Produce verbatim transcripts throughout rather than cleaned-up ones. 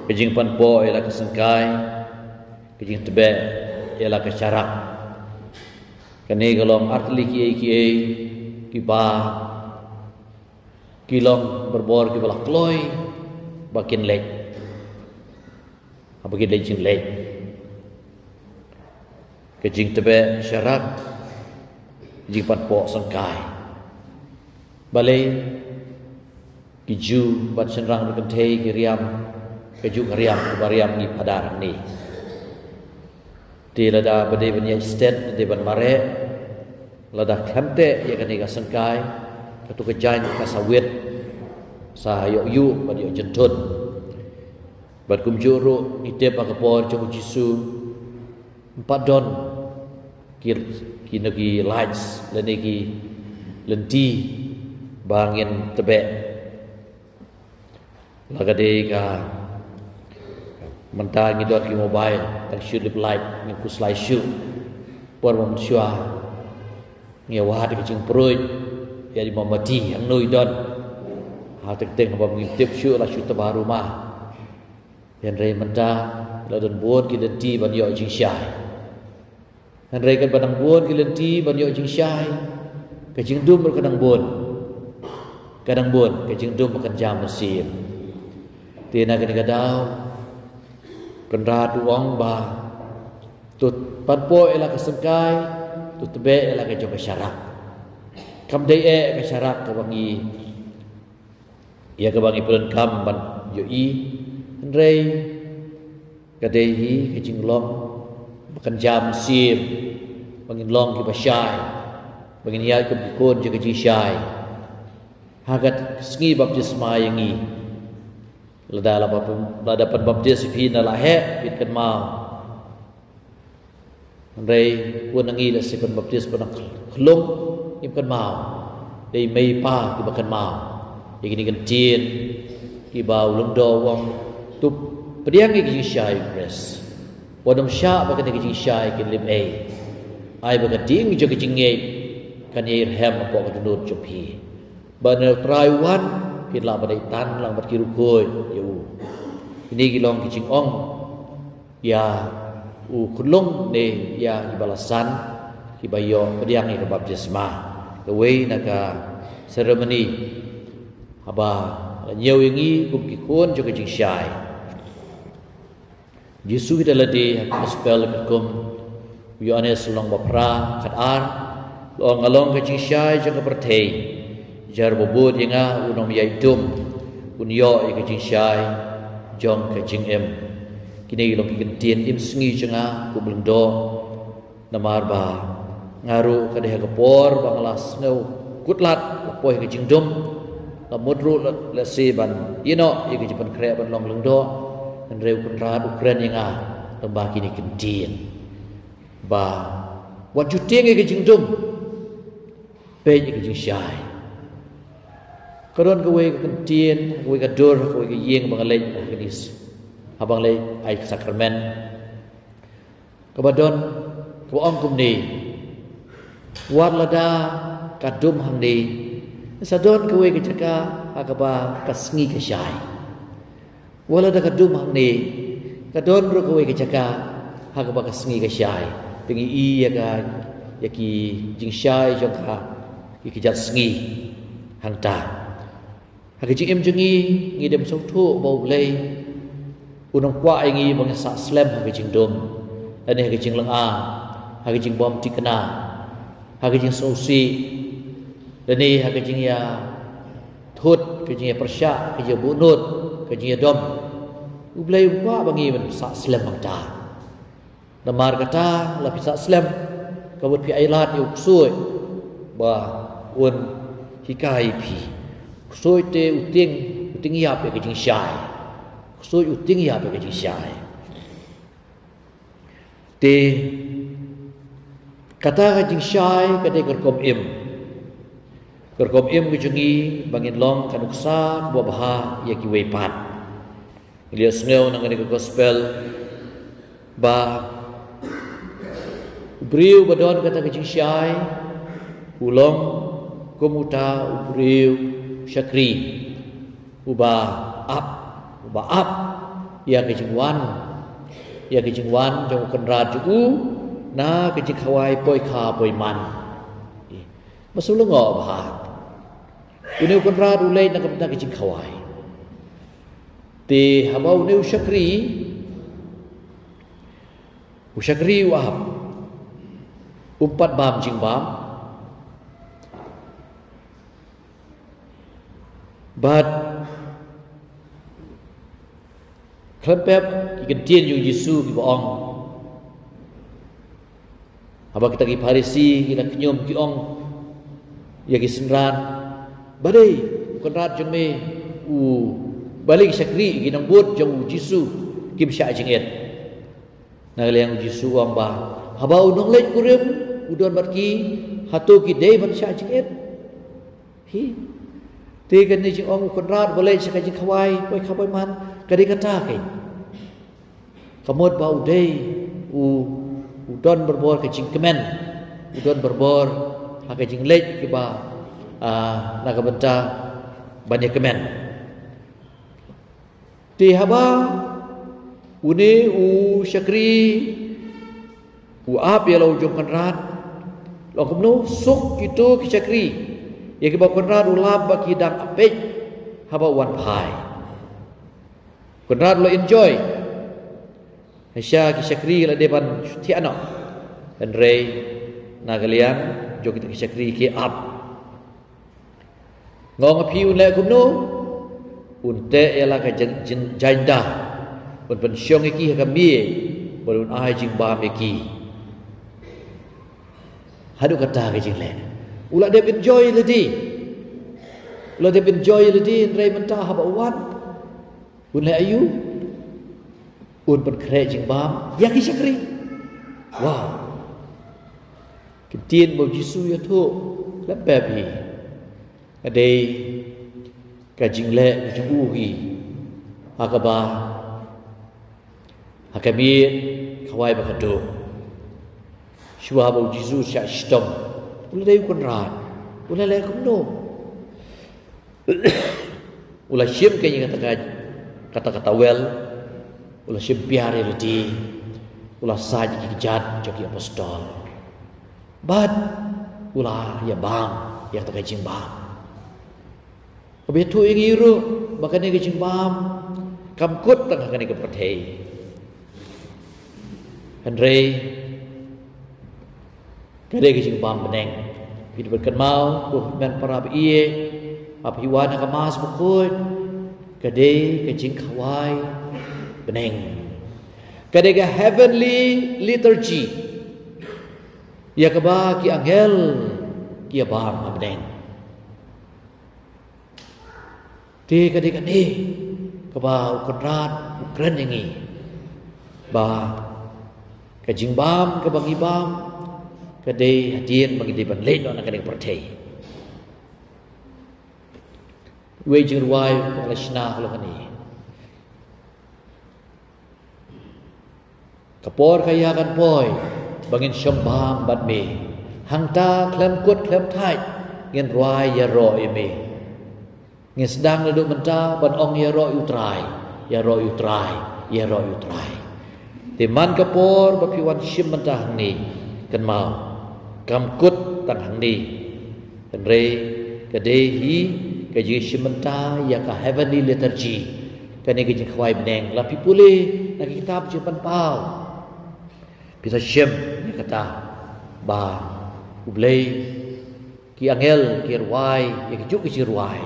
Ka jingpanpoh ïa la ka syngkai, ka jingtbeh ïa la ka sharak. Kane ka long artylli kiei kiei kiba ki long barabor kiba la kloi ba kin leit, ba kin leit jingleit. Ka jingtbeh sharak, ka jingpanpoh syngkai. Balei ki Jiw bad shynrang ba kynthei ki riam kajuh ka riam kaba riam ngi phadar hangne? Te lada ba dei ban ïaid stet, dei ban mareh, lada khlem teh ïa kane ka syngkai, kato ka jaiñ ka sa wit, sa ïoh ïuh bad ïoh jynthut. Bad kumjuh ruh ngi tip ha ka por jong u Jisu, ym pat don ki, kino ki lights lane ki lynti ba ngin tbeh. La ka dei ka mynta ngi don ki mobile, tang shu lip light ngin khuslai shuh. Por ba mynshuwa ngi wad ka jingpruid ïa ki mombati, hangno i don. Ha teng teng haba ngim tip shuh la shu tba ruma. Hynrei mynta la don bun ki lynti ban ïoh jingshai. Hynrei katba nang bun ki lynti ban ïoh jingshai, ka jingdum ruh ka nang bun. Ka nang bun, ka jingdum ka kynja mynsiem. Te na kane ka daw, Kynrad u ong ba to panpoh ïa la ka syngkai, to tbeh ïa la ka jong ka sharak. Kam dei eh ka sharak kaba ngi, ïa kaba ngi pyndonkam ban ïohi, hynrei ka dei hi ka jinglong ba kynja mynsiem, ba ngin long kiba shai, ba ngin ïaid kum ki khun jong ka jingshai. Ha ka sngi baptisma ïa ngi, lada, lada, lada pynbaptis ïa phi na la heh, phin kynmaw. Hynrei khun na ngi lehse pynbaptis ba na khlung, ngim kynmaw. Dei mei pa kiba kynmaw ïa kine ki ktien kiba u lyngdoh u ong, to pdiang ïa ka jingshai u Khrist. Wat nym shah ba kane ka jingshai kan lip ei. Ai ba ka ding jong ka jingngeit kan ïai rhem hapoh ka dohnud jong phi. Ba hynda u Trai u wan, phin lah ban ïaid tan lang bad ki riewkhuid ïa u. Kine ki long ki jingong ïa u khunlung ne ïa kiba la san, kiba ïoh pdiang ïa ka baptisma. Kawei na ka ceremony haba la ñiew ïa ngi kum ki khun jong ka jingshai. Jisu kita lade ha ka gospel katkum u Ïoannis lynnong ba phra, khat ar, la ong, nga long ka jingshai jong ka pyrthei. Jar ba bud ïa nga un ym ïaid dum, un ïoh ïa ka jingshai jong ka jingim. Kine ki long ki ktien im sngi jong nga kum u lyngdoh. Namar ba nga ruh ka dei ha ka por ba nga la sngew kut lad, la poi ha ka jingdum, la mut ruh la, lehse ban ïehnoh ïa ka jingpynkhreh ban long lyngdoh. Hynrei u Kynrad u kren ïa nga lyngba kine ki ktien ba wat ju tieng ïa ka jingdum, peit ïa ka jingshai. Ka don kawei ka ktien, kawei ka dur, kawei ka ïing ba nga leit ha kane, haba nga leit ai ka sakramen. Kaba don, kaba ong kumne, wat lada ka dum hangne, sa don kawei ka jaka ha kaba ka sngi ka shai. Wat lada ka dum hangne, ka don ruh kawei ka jaka ha kaba ka sngi ka shai. Te ngi i ïa ka, ïa ki jingshai jong ka, ïa ki jait sngi hangta. Ha ka jingim jong ngi, ngi dem sngewthuh ba U Blei un ym kwah ïa ngi ba ngin sah slem ha ka jingdum, lane ha ka jinglynga, ha ka jingbymthikna, ha ka jingsngewsih, lane ha ka jingïathut, ka jingïapyrshah, ka jingïabuhnud, ka jingïadom. U Blei um kwah ba ngi ban sah slem hangta. Namar kata, la phi sah slem, ka mut phi ailad ïa u ksuid ba un hikai ïa phi. U ksuid te u tieng, u tieng ïap ïa ka jingshai. U ksuid u tieng ïap ïa ka jingshai. Te kata ka jingshai ka dei ka rukom im. Ka rukom im ka jong ngi ba ngin long ka nuksa kaba bha ïa kiwei pat. Ngi la sngew na kane ka gospel ba u briew ba don kata ka jingshai u long kum uta u briew shakri uba ap, uba ap ïa ka jingwan, ïa ka jingwan jong u kynrad jong u na ka jingkhawai poikha poiman. Ba shu lyngngoh bha. Une u kynrad u leit na ka bynta ka jingkhawai. Te haba une u shakri, u shakri u ap, um pat bam jingbam. Bad khlem pep ki kyntien jong u Jisu kiba ong, haba kita ki Pharisi ki la kñiom ki ong ïa ki synran, ba dei u kynrad jong me u, balei ki shakri ki nongbud jong u Jisu kim shah jingit. Na ka liang u Jisu u ong ba haba u nongleit kurim u don bad ki, hato ki dei ban shah jingit? Hi. Te kane jingong u kynrad ba leit sha ka jingkhawai poikha poiman, ka dei kata kein. Ka mut ba u dei u, u don barabor ka jingkmen, u don barabor ha ka jingleit kiba, ah, na ka bynta ban ïakmen. Te haba une u shakri u ap ïa la u jong kynrad, la kumno? Suk kito ki shakri ïa kiba u kynrad u lap ba ki dang ap peit haba u wan phai. U kynrad u la enjoy. Hasha ki shakri la dei ban thiah noh. Hynrei na ka liang jong kita ki shakri ki ap. Nga ong ïa phi un leh kumno? Un teh ïa la ka jin-, jin-, jaiñda. Un pynshong ïa ki ha ka mih bad un ai jingbam ïa ki. Haduh kata ka jingleh. U la dep enjoy lade. U la dep enjoy lade, hynrei mynta haba u wan, un leh aïu? Un pynkhreh jingbam ïa ki shakri. Wow. Kyntien ba u Jisu u ïathuh, leh pep hi. Ka dei ka jingleh ka jong u hi ha kaba, ha ka miet khawai ba khatduh. Shuwa ba u Jisu u shah shitom, u la dei u kynrad, u la leh kumno? U la shim kane kata ka, kata ka towel, u la shim pyrthei lade, u la sait ïa ki kjat jong ki apostol. Bad u la ïa bam ïa kata ka jingbam. Kaba ïathuh ïa ngi ruh ba kane ka jingbam kam kut tang ha kane ka pyrthei. Hynrei ka dei ka jingbam bneng. Phi dei ban kynmaw, ko hynmen para ba ïeit, haba phi wan ha ka Mass bakhuid, ka dei ka jingkhawai bneng. Ka dei ka heavenly liturgy. Ïa kaba ki angel ki ïa bam ha bneng. Te ka dei kane kaba u kynrad u kren ïa ngi ba ka jingbam kaba ngi bam ka dei hadien ba ngi dei ban leit noh na kane ka pyrthei. Wei jingrwai ba la shna ka long kane. Ka por ka ïa kan poi ba ngin shong bam bad me. Hangta khlem kut khlem thait ngin rwai ïaroh ïa me. Ngin sdang naduh mynta ban ong ïaroh ïa u Trai, ïaroh ïa u Trai, ïaroh ïa u Trai. Te man ka por ba phi wan shim mynta hangne, kynmaw, kam kut tang hangne. Hynrei ka dei hi ka jingshim bynta ïa ka heavenly liturgy. Kane ka jingkhawai bneng, la phi pule na ki kitab jingpynpaw, phi sa shim ïa kata ba U Blei, ki angel ki rwai ïa kijuh ki jingrwai,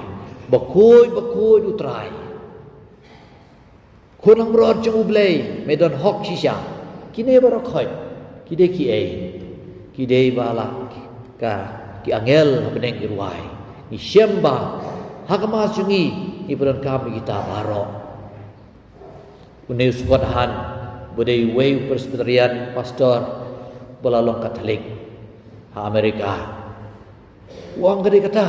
bakhuid bakhuid U Trai. Khun langbrot jong U Blei, me don hok shisha. Kine baroh khoit, ki dei kiei? Ki dei ba la ka, ki angel ha bneng ki rwai. Ngi shem ba ha ka Mass jong ngi, ngi pyndonkam ïa kita baroh. Une u Scott Hahn, ba dei uwei u Presbyterian pastor ba la long Katholik ha Amerika. U ong ka dei kata.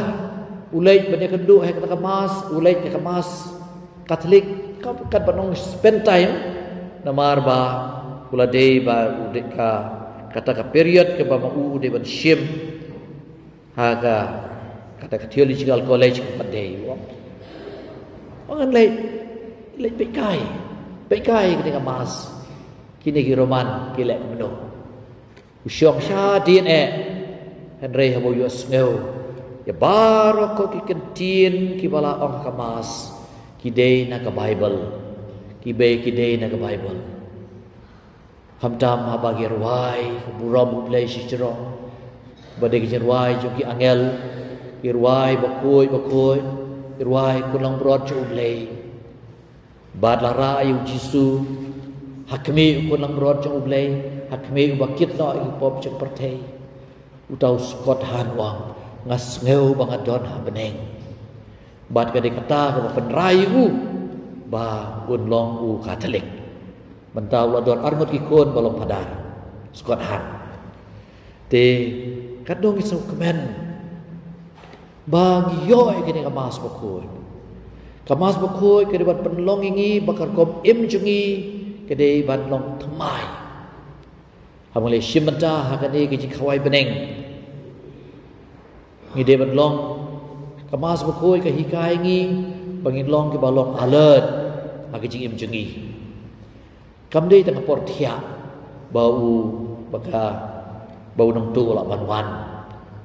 U leit ban ïakynduh ha kata ka Mass, u leit ha ka Mass Katholik, ka, kat ban ong spend time, namar ba u la dei ba u dei ka, kata ka period kaba ma u u dei ban shim ha ka, kata ka theological college ka pat dei. U ong, u ong ngan leit, leit peit kai. Peit kai kane ka Mass, kine ki Roman ki leh kumno. U shong shadien eh, hynrei haba u ïohsngew ïa baroh ki kyntien kiba la ong ha ka Mass, ki dei na ka Baibl. Ki bei ki dei na ka Baibl. Khamtam haba ki rwai ka burom U Blei shajrong, ba dei ka jingrwai jong ki angel, ki rwai bakhuid bakhuid, ki rwai Khun Langbrot jong U Blei. Bad la rah ïa u Jisu ha khmih u Khun Langbrot jong U Blei, ha khmih uba kit noh ïa ki pop jong ka pyrthei. Uta u Scott Hahn u ong, nga sngew ba nga don ha bneng. Bad ka dei kata kaba pynrai ïa u ba un long u Katholik. Mynta u la don arngut ki khun ba long phadar. Scott Hahn. Te katno ngi sngewkmen ba ngi ïoh ïa kane ka Mass bakhuid. Ka Mass bakhuid ka dei ban pynlong ïa ngi ba ka rukom im jong ngi ka dei ban long thymmai. Haba ngi leit shim bynta ha kane ka jingkhawai bneng, ngi dei ban long, ka Mass bakhuid ka hikai ngi ba ngin long kiba long alert ha ka jingim jong ngi. Kam dei tang ha por thiah ba u, ba ka, ba u nongtuh u lah ban wan.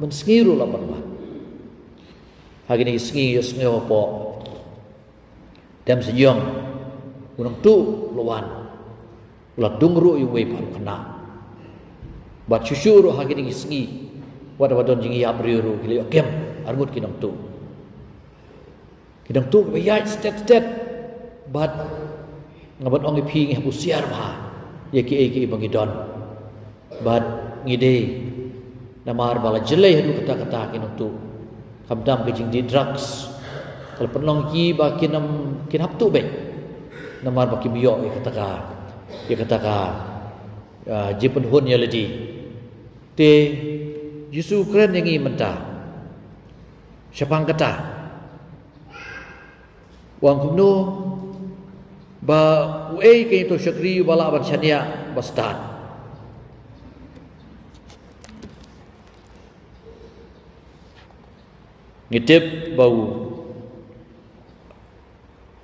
Mynsngi ruh u lah ban wan. Ha kine ki sngi ïohsngew hapoh Demseiñiong, u nongtuh u la wan. U la dung ruh ïa uwei pat u khynnah. Bad shuh shuh ruh ha kine ki sngi, wat haba don jingïap briew ruh ki la ïoh kem arngut ki nongtuh. Ki nongtuh kiba ïaid stet stet. Bad nga ban ong ïa phi, ngi hap husiar bha ïa kiei kiei ba ngi don. Bad ngi dei, namar ba la jlei haduh katta katta ki nongtuh. Khamtam ka jingdih drugs ka la pynlong ïa ki ba kin ym, kin hap tuh beit. Namar ba kim ïoh ïa kata ka, ïa kata ka, ah, jingpynhun ïa lade. Te Jisu u kren ïa ngi mynta shaphang kata. U ong kumno, ba uei kein uto u shakri uba lah ban shaniah ba stad. Ngi tip ba u,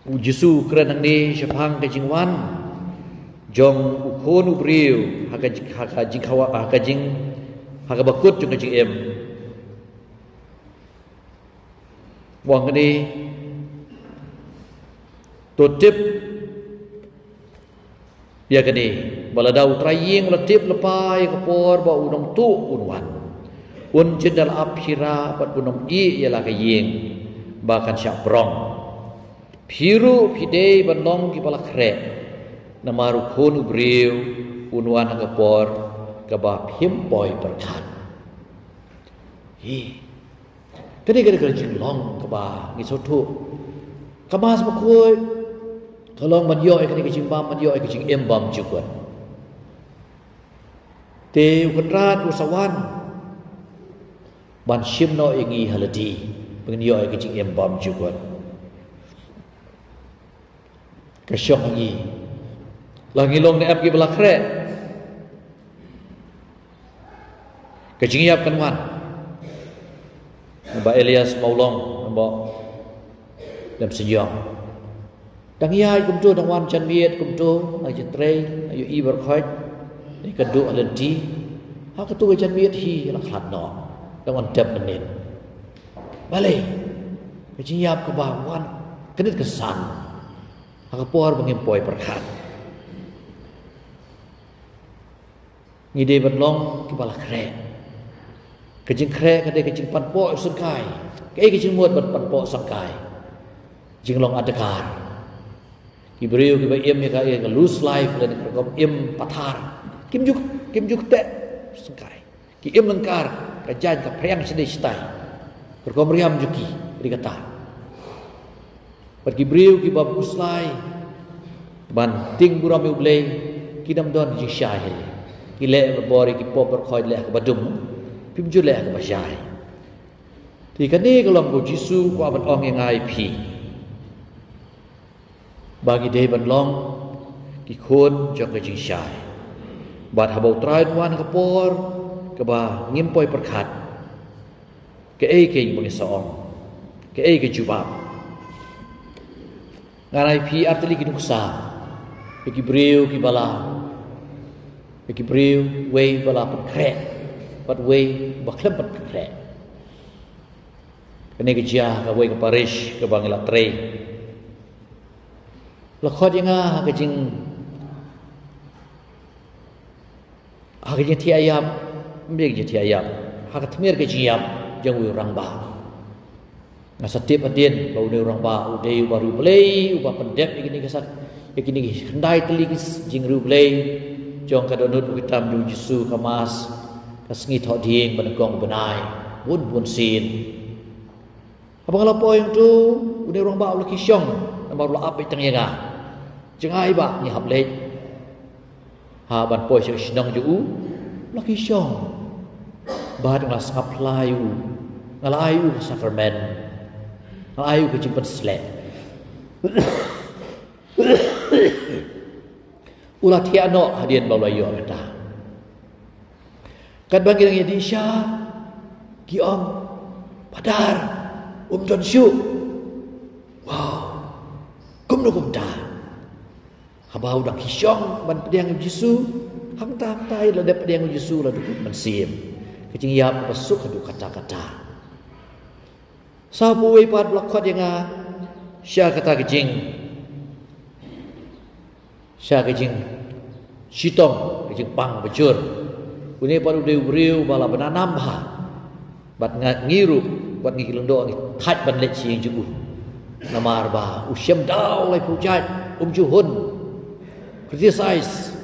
u Jisu u kren hangne shaphang ka jingwan jong u Khun u briew ha ka, ha ka jingkhawa, ha ka jing, ha kaba kut jong ka jingim. U ong kane, to tip ïa kane, ba lada u trai ïing u la tip lypa ïa ka por ba u nongtuh un wan, un jin da la ap shira bad un ym ïeh ïa la ka ïing ba kan shah prong. Phi ruh phi dei ban long kiba la khreh, namar u Khun u briew un wan ha ka por kaba phim poi pyrkhat. Hi. Kane, kane ka jinglong kaba ngi sngewthuh. Ka Mass bakhuid ka long ban ïoh ïa kane ka jingbam, ban ïoh ïa ka jingim bymjukut. Te u Kynrad u sa wan ban shim noh ïa ngi ha lade, ba ngin ïoh ïa ka jingim bymjukut. Ka shong ha ngi. La ngi long ne em kiba la khreh, ka jingïap kan wan. Ba Elias Mawlong, ba Demseiñiong, dang ïaid kumto, dang wan janmiet kumto, na jingtrei, na ïohi baroh khoit, ne ka duh ha lynti. Ha kato ka janmiet hi la khlad noh, dang wan dep mynnin. Balei? Ka jingïap kaba wan kynit kynsan ha ka por ba ngim poi pyrkhat. Ngi dei ban long kiba la khreh. Ka jingkhreh ka dei ka jingpanpoh syngkai. Kaei ka jingmut ban panpoh syngkai? Jinglong adkar. Ki briew kiba im ïa ka, ïa ka loose life lane ka rukom im pathar, kim ju, kim ju teh syngkai. Ki im lyngkar, ka jaiñ ka phriang shadei shatai. Ka rukom riam jong ki, ri kata. Bad ki briew kiba khuslai ban tieng burom ïa U Blei, kim don jingshai hi. Ki leh barabor ïa ki pop baroh khoit, leh kaba dum, phim ju leh kaba shai. Te kane ka long kaba u Jisu u kwah ban ong ïa nga ïa phi, ba ngi dei ban long ki khun jong ka jingshai. Bad haba u Trai un wan ha ka por kaba ngim poi pyrkhat, kaei kein ba ngi sa ong? Kaei ka jubab? Ngan ai ïa phi artylli ki nuksa. Ïa ki briew kiba la, ïa ki briew, wei ba la pynkhreh bad wei ba khlem pynkhreh. Kane ka jia ha kawei ka parish kaba ngi la trei. La khot ïa nga ha ka jing, ha ka jingthiah ïap, ym dei ka jingthiah ïap, ha ka tmier ka jingïap jong uwei u rangbah. Nga sa tip hadien ba une u rangbah u dei uba riewblei, uba pyndep ïa kine ki sak, ïa kine ki khyndai tylli ki jingriewblei jong ka dohnud ba ki tam jong u Jisu, ka Mass, ka sngi Thohdieng bad nyngkong u bnai, bun bun sien. Haba nga la poi hangto, une u rangbah u la ki shong, namar u la ap beit tang ïa nga. Jngai bah, ngi hap leit. Ha ban poi sha ka shnong jong u, u la ki shong. Bad nga la sngap phla ïa u, nga la ai ïa u ka sakramen, nga la ai ïa u ka jingpynsleh. U la thiah noh hadien ba u la ïoh kata. Katba ngi dang ïa dih sha, ki ong, "Padar, um don shuh." Wow. Kumno kumta? Haba u dang ki shong ban pdiang ïa u Jisu, hangta hangta ïa la dep pdiang ïa u Jisu la dukut mynsiem. Ka jingïap kaba suk haduh katta katta. Sa uwei pat ba la khot ïa nga sha kata ka jing, sha ka jingshitom, ka jingpang bajur. Une pat u dei u briew ba la bna nam bha. Bad nga, ngi ruh, bad ngi ki lyngdoh ngi thait ban leit sha ïing jong u. Namar ba u shem daw laiphew jait, um ju hun. Criticize,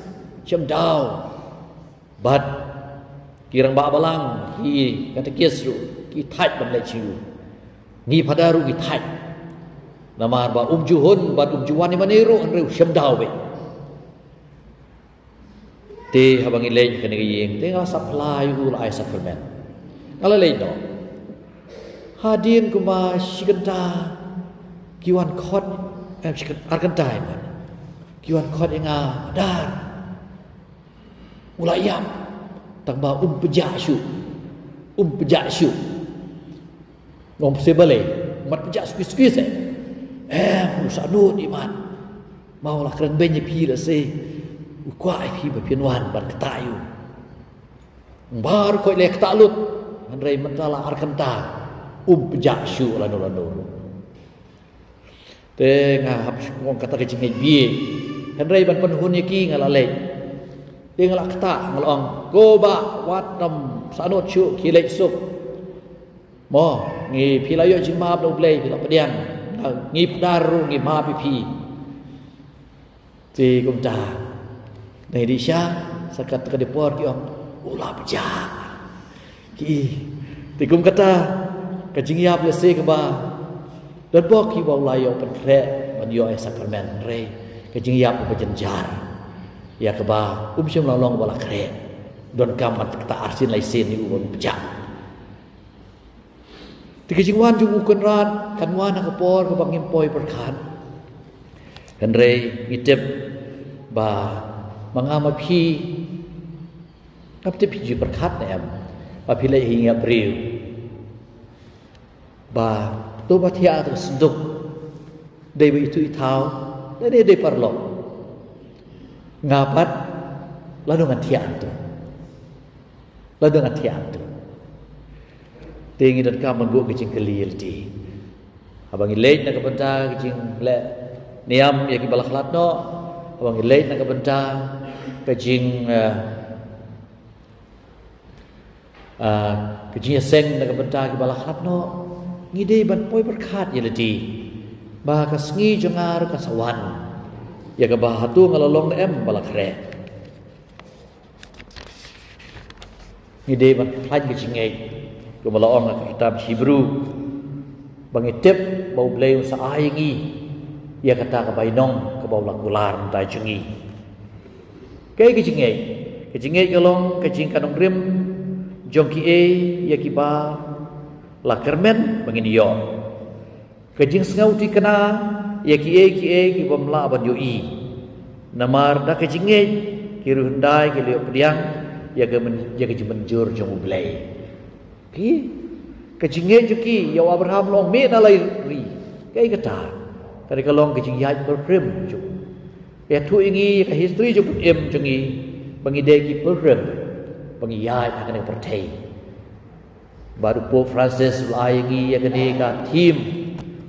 shem daw. Bad ki rangbah balang, ki katekis ruh ki thait ban leit sha u. Ngi phadar ruh ngi thait. Namar ba um ju hun bad um ju wan ïa mane ruh, hynrei u shem daw beit. Te haba ngi leit kane ka ïing, te nga la sngap phla ïa u, la ai sakramen. Nga la leit noh. Hadien kumba shi kynta ki wan khot, eh, shi kynta, ar kynta ïa nga. Ki wan khot ïa nga, "Padar, u la ïap, tangba um pjah shuh. Um pjah shuh." Nga ong, "Balei? Mat pjah suki suki se." "Em, u sahnud i mat. Ma u la kren beiñ ïa phi lehse u kwah ïa phi ba phin wan ban ktah ïa u." Baroh khoit leh ktah lut. Hynrei mynta la ar kynta, um pjah shuh lano lano. Te nga hap shu ong kata ka jingngeit bieit. Hynrei ban pynhun ïa ki nga la leit. Te nga la ktah, nga la ong, "Ko bah, wat nym sahnud shuh, khie leit suk. Mo, ngi, phi la ïoh jingmap na U Blei, phi la pdiang. Ngi phadar ruh ngi map ïa phi." Te kumta, ngi dih sha, sa kata ka dei por ki ong, "U la pjah." Ki, te kum kata ka jingïap lehse kaba don bok kiba u la ïoh pynkhreh ban ïoh ïa sakramen, hynrei ka jingïap kaba jynjar ïa kaba um shym la long ba la khreh. Donkam ban kata arsien laisien ïa u ban pjah. Te ka jingwan jong u Kynrad kan wan ha ka por kaba ngim poi pyrkhat. Hynrei ngi tip ba ma nga ma phi, ngam tip phi ju pyrkhat ne em, ba phi leit ha ïing ïap briew, ba to ba thiah ha ka synduk, dei ba ithuh ithaw, dei, dei, dei paralok. Nga pat, lano ngan thiah hangto? Lada ngan thiah hangto. Te ngi donkam ban buh ka jingkylli ïa lade. Haba ngi leit na ka bynta ka jingleh niam ïa kiba la khlad noh, haba ngi leit na ka bynta ka jing, eh, eh, ka jingïaseng na ka bynta kiba la khlad noh, ngi dei ban poi pyrkhat ïa lade ba ka sngi jong nga ruh ka sa wan, ïa kaba hato nga la long ne em ba la khreh. Ngi dei ban khlaiñ ka jingngeit, kumba la ong ha ka kitab Hebru, ba ngi tip ba U Blei un sa ai ïa ngi ïa kata ka bainong kaba u la kular na ka bynta jong ngi. Kaei ka jingngeit? Ka jingngeit ka long ka jingkynnoh rim jong kiei ïa kiba la kyrmen ba ngin ïoh. Ka jingsngewthikna ïa kiei kiei kibym lah ban ïohi. Namar da ka jingngeit ki riewhyndai ki la ïoh pdiang ïa ka myn-, ïa ka jingmynjur jong U Blei. Ki, ka jingngeit jong ki, ïa u Abraham la ong, "Mih na la ri." Kaei kata? Ka dei ka long ka jingïaid pilgrim jong u. Ka ïathuh ïa ngi ïa ka history jong ka im jong ngi, ba ngi dei ki pilgrim ba ngi ïaid ha kane ka pyrthei. Bad u Pope Francis u la ai ïa ngi ïa kane ka theme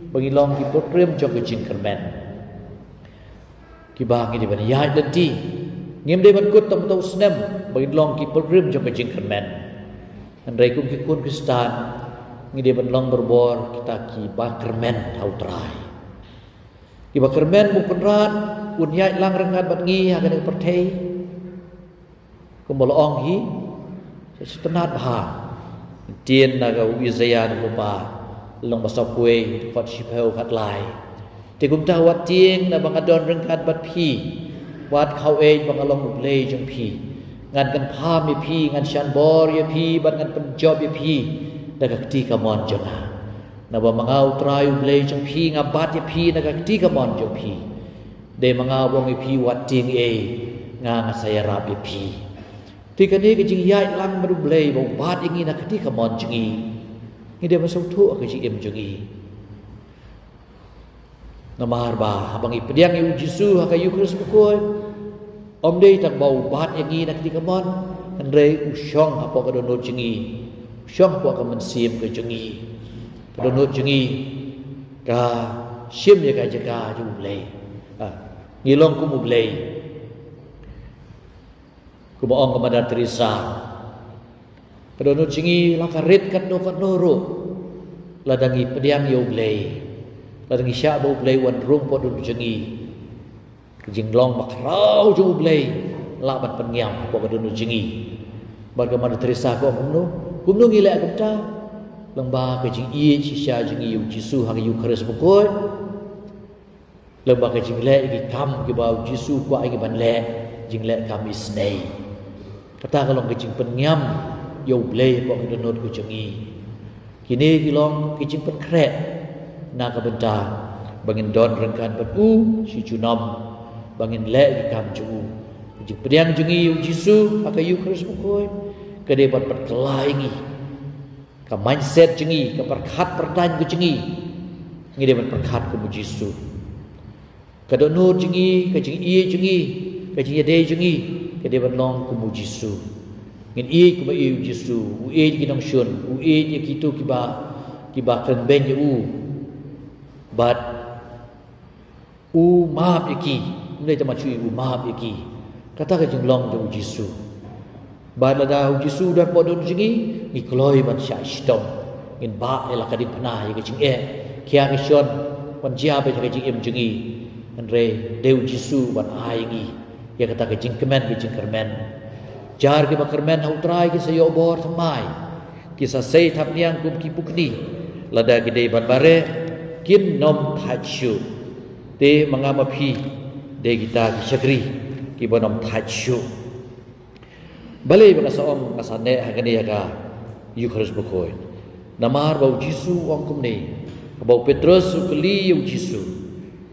ba ngi long ki pilgrim jong ka jingkyrmen. Kiba ngi dei ban ïaid lynti. Ngim dei ban kut tang uta u snem ba ngi long ki pilgrim jong ka jingkyrmen. Hynrei kum ki khun Khristan, ngi dei ban long barabor kita kiba kyrmen ha u Trai. Kiba kyrmen ba u Kynrad un ïaid lang ryngkat bad ngi ha kane ka pyrthei. Kumba la ong hi, sa sngewtynnat bha. Ktien na ka u Isaïah da u lypa, lynnong ba sawphew, dkhot shiphew khatlai. Te kumta wat tieng naba nga don ryngkat bad phi, wat khaw-eit ba nga long U Blei jong phi. Ngan kynpham ïa phi, ngan shan bor ïa phi, bad ngan pynjop ïa phi da ka kti kamon jong nga. Naba ma nga U Trai U Blei jong phi, nga bat ïa phi na ka kti kamon jong phi. Dei ma nga u ong ïa phi, wat tieng ei, nga nga sa ïarap ïa phi. Te kane ka jingïaid lang bad U Blei ba u bat ïa ngi na ka kti kamon jong ngi, ngi dei ban sngewthuh ha ka jingim jong ngi. Namar ba haba ngi pdiang ïa U Jisu ha ka Eukharist bakhuid, ym dei tang ba u bat ïa ngi na ka kti kamon, hynrei u shong hapoh ka dohnud jong ngi, u shong hapoh ka mynsiem ka jong ngi. Ka dohnud jong ngi ka shim ïa ka jaka jong U Blei. Ah, ngi long kum U Blei. Kumba ong ka Mother Teresa, ka dohnud jong ngi la ka rit katno katno ruh, lada ngi pdiang ïa U Blei, lada ngi shah ba U Blei un rung hapoh dohnud jong ngi, ka jinglong bakhraw jong U Blei lah ban pynïap hapoh ka dohnud jong ngi. Bad ka Mother Teresa ka ong kumno, kumno ngi leh kumta? Lyngba ka jingïeit shisha jong ngi ïa U Jisu ha ka Eukharist bakhuid. Lyngba ka jingleh ïa ki kam kiba U Jisu u kwah ïa ngi ban leh, jingleh kam isynei. Kata ka long ka jingpynïap ïa U Blei hapoh ka dohnud ka jong ngi. Kine ki long ki jingpynkhreh na ka bynta ba ngin don ryngkat bad u shi junom, ba ngin leh ïa ki kam jong u. Ka jingpdiang jong ngi ïa U Jisu ha ka Eukharist bakhuid ka dei ban pynkylla ïa ngi. Ka mindset jong ngi, ka pyrkhat pyrdaiñ ka jong ngi, ngi dei ban pyrkhat kum U Jisu. Ka dohnud jong ngi, ka jingïeit jong ngi, ka jingïadei jong ngi, ka dei ban long kum U Jisu. Ngin ïeit kumba ïeit U Jisu, u ïeit ki nongshun, u ïeit ïa kito kiba, kiba kren beiñ ïa u. Bad u map ïa ki, ym dei tang ma shu ïeit, u map ïa ki. Kata ka jinglong jong U Jisu. Bad lada U Jisu u don hapoh dohnud jong ngi, ngi kloi ban shah shitom. Ngin bah ïa la ka diengphna, ïa ka jingeh, khia ka shon, ban jia beit ha ka jingim jong ngi. Hynrei dei U Jisu ban ai ïa ngi ïa kata ka jingkmen, ka jingkyrmen. Jar kiba kyrmen ha U Trai ki sa ïoh bor thymmai. Ki sa sei thapniang kum ki pukni, lada ki dei ban mareh, kin ym thait shuh. Te ma nga ma phi dei kita ki shakri kiba ym thait shuh. Balei ba nga sa ong, nga sa neh ha kane ha ka Eukharist bakhuid? Namar ba U Jisu u ong kumne, haba u Petros u kylli ïa U Jisu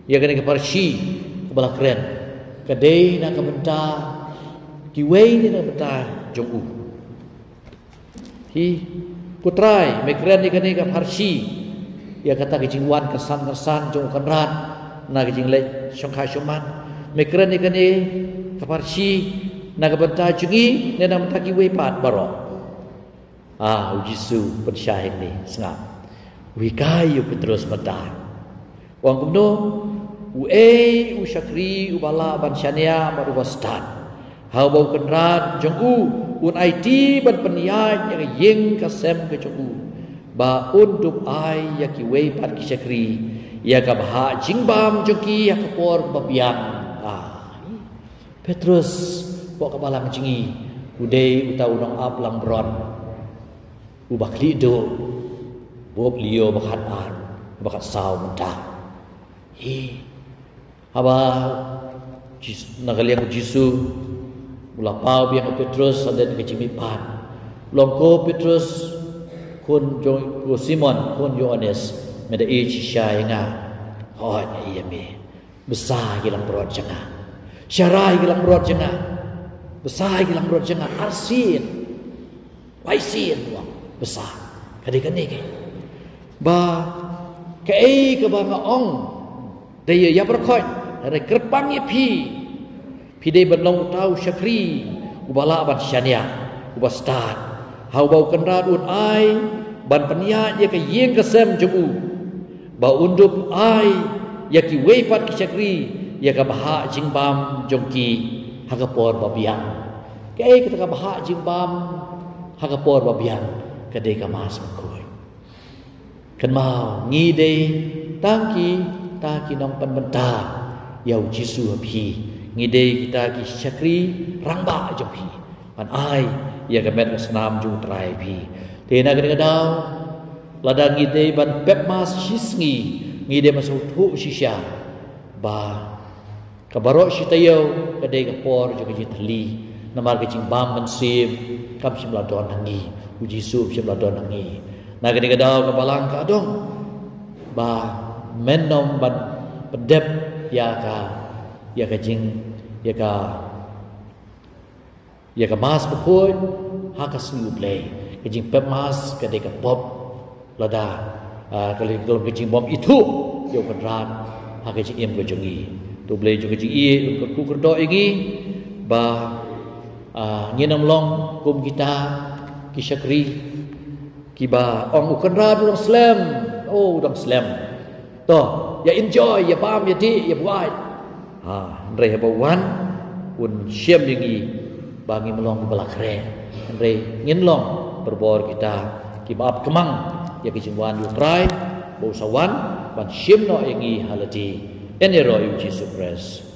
ïa kane ka pharshi kaba la kren, ka dei na ka bynta kiwei ne na ka bynta jong u? Hi, ko Trai, me kren ïa kane ka pharshi ïa kata ka jingwan kyrsan kyrsan jong u Kynrad na ka jingleit shongkha shongman. Me kren ïa kane ka pharshi na ka bynta jong ngi ne na ka bynta kiwei pat baroh? Ah, U Jisu u pynshai hangne, sngap. U hikai ïa u Petros mynta. U ong kumno? Uei u shakri uba lah ban shaniah bad uba stad, haba u Kynrad jong u un aiti ban pynïaid ïa ka ïing ka sem ka jong u, ba un dup ai ïa kiwei pat ki shakri ïa ka bhah jingbam jong ki ha ka por kaba biang? Ah, Petros, hapoh ka balang jong ngi, u dei uta u nongap langbrot uba khlieh duh, bup Leo ba khatar, ba khatsaw mynta. Hi, haba Jis-, na ka liang u Jisu u la paw biang ïa u Petros ha lade ka jingmihpat. U ong, ko Petros, khun jong, ko Simon khun Ïoannis, me da ïeit shisha ïa nga? Hooid, nga ïeit ïa me. Bsa ïa ki langbrot jong nga. Sharai ïa ki langbrot jong nga. Bsa ïa ki langbrot jong nga arsien. Wai sien, u ong, bsa. Ka dei kane ka, ba kaei kaba nga ong, dei ïa ïap rakhoit, hynrei kyrpang ïa phi Ngi dei ban long uta u shakri uba lah ban shaniah, uba stad, ha uba u Kynrad un ai ban pynïaid ïa ka ïing ka sem jong u, ba un dup ai ïa kiwei pat ki shakri ïa ka bhah jingbam jong ki ha ka por ba biang. Kaei kata ka bhah jingbam ha ka por ba biang? Ka dei ka Mass Bakhuid. Kynmaw, ngi dei tang kita ki nongpynbynta ïa u Jisu ha phi. Ngi dei kita ki shakri rangbah jong phi, ban ai ïa ka met ka snam jong u Trai ha phi. Te na kane ka daw, lada ngi dei ban pep Mass shi sngi, ngi dei ban sngewthuh shisha ba ka baroh shi taïew ka dei ka por jong ka jingthylli, namar ka jingbam mynsiem kam shym la don ha ngi, u Jisu shym la don ha ngi. Na kane ka daw ka Balang ka dong ba men nym ban pyndep ïa ka, ïa ka jing, ïa ka ïa ka Mass Bakhuid ha ka sngi U Blei. Ka jingpep Mass ka dei ka pop lada, ah, ka lei ka jingbym ithuh ïa u Kynrad ha ka jingim ka jong ngi. To U Blei jong ka jingïeit un kyrkhu kyrdoh ïa ngi ba, ah, ngin ym long kum kita ki shakri kiba ong u Kynrad u dang slem, oh, u dang slem. To, ïa enjoy, ïa bam, ïa dih, ïa buaid. Ha, hynrei haba u wan, un shem ïa ngi ba ngim long kiba la khreh. Hynrei ngin long barabor kita kiba ap kyrmang ïa ka jingwan jong u Trai, ba u sa wan ban shim noh ïa ngi ha lade. Yn ïaroh ïa u Jisu Khrist.